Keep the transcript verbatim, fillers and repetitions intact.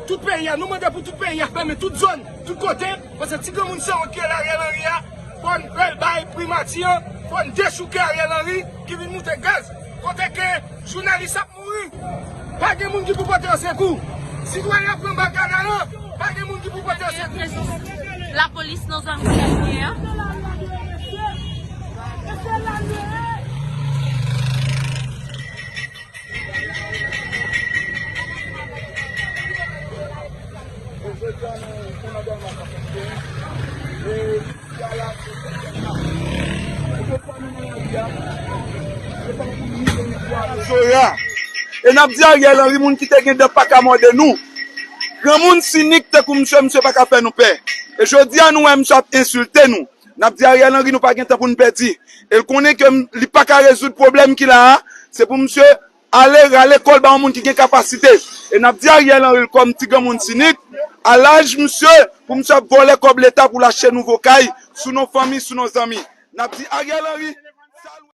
Tout peyi a, nou mande pou tout peyi a fèmen tout zòn, tout kote, paske ti granmoun sanwont ki rele Ariel Henry a, fò n fè l bay primati an, fò n dechouke Ariel Henry ki vin moute gaz, kote ke jounalis ap mouri. Pa gen moun ki pou pote yo sekou. Sitwayen ap pran bal kanal an, pa gen moun ki pou pote yo sekou. Lapolis nan zòn kounye a. Zoya. E n ap di Ariel Henry, moun ki te gen dan pa ka mòde nou. Granmoun sinik tankou misye, misye pa ka fè nou pè. E jodi a nou wè misye ap ensilte nou. N ap di Ariel Henry, nou pa gen tan pou n pèdi. E l konnen ke m- li pa ka rezoud pwoblèm ki la a. Se pou misye ale rale kò l ba yon moun ki gen kapasite. E n ap di Ariel Henry kòm ti granmoun sinik, a laj misye, pou misye ap vòlè kòb leta pou l achte nouvo kay sou non fanmi, sou non zanmi. N ap di Ariel Henry,